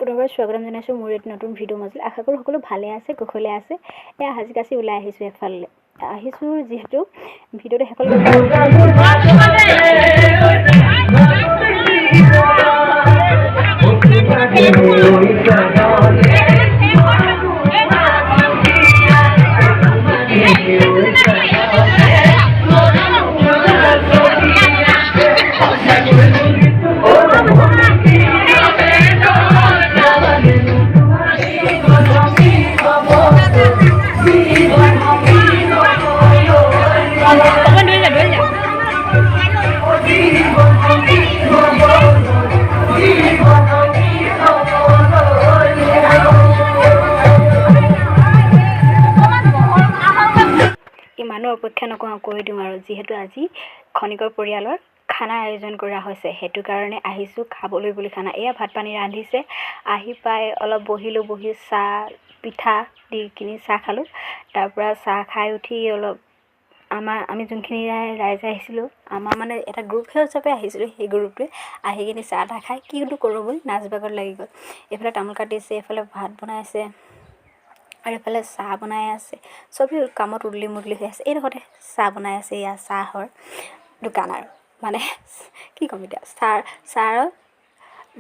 পুনৰবাৰ স্বাগতম জনাইছোঁ মোৰ এটি নতুন ভিডিঅ' মাজলৈ। আশা কৰোঁ সকলো ভালে আছে, কুশলে আছে। এয়া সাজি কাচি ওলাই আহিছোঁ, এফালে আহিছোঁ যিহেতু ভিডিঅ'টো শেষলৈ। ইমানো অপেক্ষা নকৰোঁ, কৈ দিওঁ আৰু, যিহেতু আজি খনিকৰ পৰিয়ালৰ খানা আয়োজন কৰা হৈছে, সেইটো কাৰণে আহিছোঁ খাবলৈ বুলি খানা। এয়া ভাত পানী ৰান্ধিছে। আহি পাই অলপ বহিলোঁ, বহি চাহ পিঠা দি কিনি চাহ খালোঁ। তাৰপৰা চাহ খাই উঠি অলপ আমি যোনখিনি ৰাইজে আহিছিলোঁ, আমাৰ মানে এটা গ্ৰুপ হিচাপে আহিছিলোঁ, সেই গ্ৰুপটোৱে আহি কিনি চাহ তাহ খাই কিনো কৰোঁ বুলি নাচ বাগত লাগি গ'ল। এইফালে তামোল কাটিছে, এইফালে ভাত বনাইছে আৰু এইফালে চাহ বনাই আছে। চবেই কামত উদুলি মুদুলি হৈ আছে। এইডোখৰতে চাহ বনাই আছে। এয়া চাহৰ দোকান আৰু মানে কি ক'ম এতিয়া, চাহৰ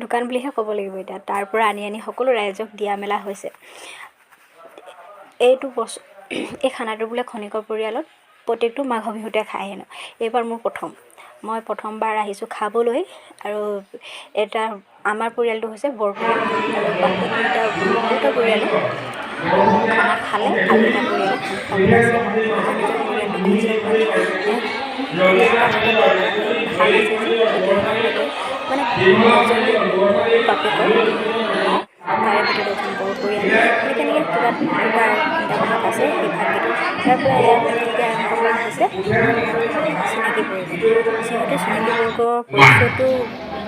দোকান বুলিহে ক'ব লাগিব এতিয়া। তাৰ পৰা আনি আনি সকলো ৰাইজক দিয়া মেলা হৈছে। এইটো বছৰ এই খানাটো বোলে খনিকৰ পৰিয়ালত প্ৰত্যেকটো মাঘ বিহুতে খায় হেনো। এইবাৰ মোৰ প্ৰথম, মই প্ৰথমবাৰ আহিছোঁ খাবলৈ। আৰু এটা আমাৰ পৰিয়ালটো হৈছে বৰ পৰিয়াল আৰু বাকী দুটা দুটা পৰিয়ালে খানা খালে আৰু এটা পৰিয়ালে খানা খাবলৈ আছে। নিজৰ নিজৰ পৰিয়ালটো ভাগ আছে যে, সেইটো মানে এজনী বাপেকৰ, তাৰে ভিতৰত এজন বৰ পৰিয়াল, এনেকৈ এনেকৈ কিবা দুটা তিনিটা ভাগ আছে। সেই ভাগকেইটা তাৰ পৰা এয়া এতিয়া আৰম্ভ কৰা হৈছে চিনাকি বৰ্গ। যিহেতু চিনাকি বৰ্গৰ পৰিচয়টো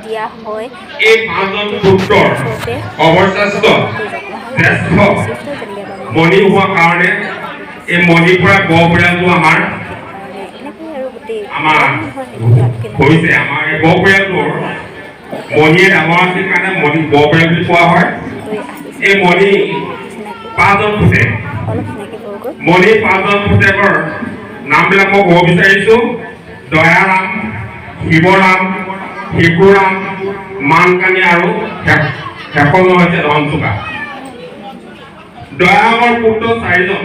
দিয়া হয় এই পাঁচজন পুত্ৰৰ চবে অৱশ্ৰেষ্ঠ শ্ৰেষ্ঠ শ্ৰেষ্ঠ যেনেকৈ মণি হোৱা কাৰণে এই মণিৰ পৰা বৰ পৰিয়ালটো আমাৰ কাৰণে এনেকৈ আৰু গোটেই আমাৰ হয়। হৈছে। আমাৰ এই বৰ পৰিয়ালটোৰ মণিয়ে ডাঙৰ আছিল কাৰণে মণি বৰ পৰিয়াল বুলি কোৱা হয়। হৈ আহিছে এই মণি চিনাকি পাঁচজন পুতেক। অলপ চিনাকি বৰ্গৰ মণি পাঁচজন পুতেকৰ নামবিলাক মই ক'ব বিচাৰিছো: দয়াৰাম, শিৱৰাম, শিশুৰাম, মানকানী আৰু শেষজন হৈছে ধনচুকা। দয়াৰামৰ পুত্ৰ চাৰিজন: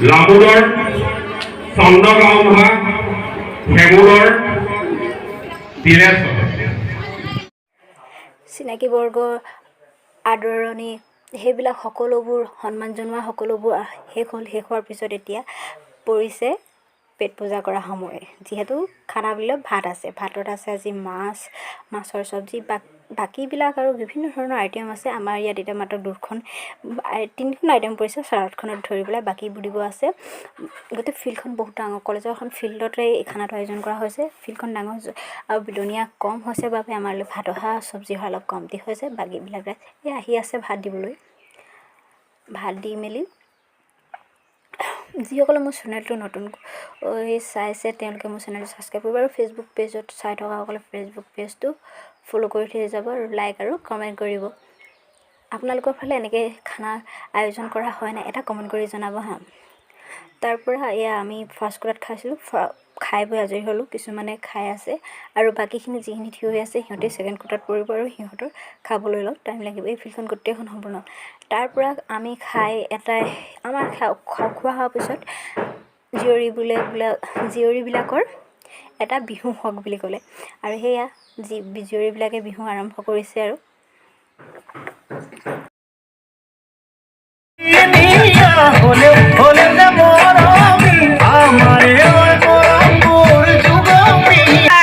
লামোদৰ, চন্দ্ৰগাঁওমুহা, হেমুদৰ, তিলেশ্বৰ। চিনাকি বৰ্গৰ আদৰণি, সেইবিলাক সকলোবোৰ সন্মান জনোৱা সকলোবোৰ শেষ হ'ল। শেষ হোৱাৰ পিছত এতিয়া পৰিছে পেট পূজা কৰা সময়। যিহেতু খানা বুলিলে ভাত আছে, ভাতত আছে আজি মাছ, মাছৰ চব্জি, বাকীবিলাক আৰু বিভিন্ন ধৰণৰ আইটেম আছে। আমাৰ ইয়াত এতিয়া মাত্ৰ দুখন তিনিখন আইটেম পৰিছে চালাডখনত ধৰি পেলাই, বাকীবোৰ দিব আছে। গোটেই ফিল্ডখন বহুত ডাঙৰ। কলেজৰ এখন ফিল্ডতে এই খানাটো আয়োজন কৰা হৈছে। ফিল্ডখন ডাঙৰ হৈছে আৰু বিলনীয়া কম হৈছে বাবে আমালৈ ভাত অহা, চব্জি অহা অলপ কমটি হৈছে। বাকীবিলাক এই আহি আছে ভাত দিবলৈ। ভাত দি মেলি যিসকলে মোৰ চেনেলটো নতুনকৈ চাইছে, তেওঁলোকে মোৰ চেনেলটো ছাবস্ক্ৰাইব কৰিব আৰু ফেচবুক পেজত চাই থকাসকলে ফেচবুক পেজটো ফ'ল' কৰি থৈ যাব আৰু লাইক আৰু কমেণ্ট কৰিব। আপোনালোকৰ ফালে এনেকৈ খানা আয়োজন কৰা হয় নাই, এটা কমেণ্ট কৰি জনাব হা। তাৰপৰা এয়া আমি ফাৰ্ষ্ট কোটাত খাইছিলোঁ। খাই বৈ আজৰি হ'লোঁ। কিছুমানে খাই আছে আৰু বাকীখিনি যিখিনি থিয় হৈ আছে, সিহঁতে ছেকেণ্ড কোটাত পৰিব আৰু সিহঁতৰ খাবলৈ অলপ টাইম লাগিব। এই ফিল্ডখন গোটেইখন সম্পূৰ্ণ। তাৰপৰা আমি খাই এটাই আমাৰ খোৱা হোৱাৰ পিছত জীয়ৰী বোলে বোলে জীয়ৰীবিলাকৰ এটা বিহু হওক বুলি ক'লে আৰু সেয়া জীয়ৰীবিলাকে বিহু আৰম্ভ কৰিছে আৰু হলেও হলেও যে মৰমী আমাৰে মৰমবোৰ যুগমীয়া।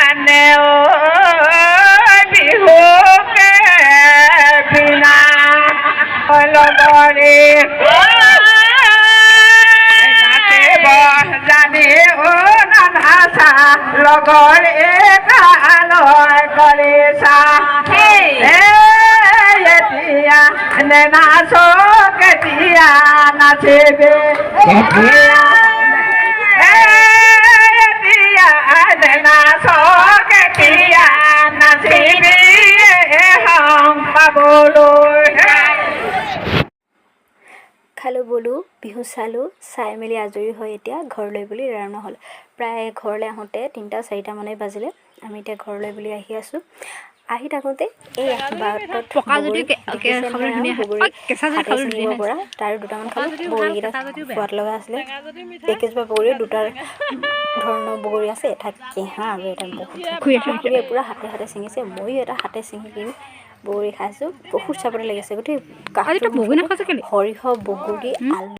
বিহুকে বিনা লগৰে নাচিব জানি ও নানাচা লগৰে কালয় কৰিছা, এতিয়া নেনাচ কেতিয়া নাচিবি? এতিয়া নেনাচ কেতিয়া নাচিবি? সংসাৰ। বিহু চালোঁ। চাই মেলি আজৰি হৈ এতিয়া ঘৰলৈ বুলি ৰাওনা হ'ল। প্ৰায় ঘৰলৈ আহোঁতে 3টা 4টামানেই বাজিলে। আমি এতিয়া ঘৰলৈ বুলি আহি আছোঁ। আহি থাকোঁতে এই বাটত পকা বগৰী যদিও দেখিছে খাবলৈ নহয় আৰু ধুনীয়া হয়। বগৰী অ, কেঁচা যদি হাতে খাবলৈ ছিঙিব ধুনীয়া হয়। পৰা তাৰ দুটামান পকা খালোঁ। যদিও ভাল, বগৰীকেইটা কেঁচা যদিও বেয়া। সোৱাদ লগা আছিলে। একেজোপা বগৰী দুটা ধৰণৰ বগৰী আছে, এটা কেঁহা আৰু এটা বহুত খুৰী আছে। খুৰীয়ে পূৰা হাতে হাতে ছিঙিছে। ময়ো এটা হাতে ছিঙি কিনি বগৰী খাইছোঁ। বহুত চাপৰি লাগিছে গোটেই আজি কাষটো। তই বগৰী নাখাইছ কেলে? সৰিয়হ, বগৰী, আলু।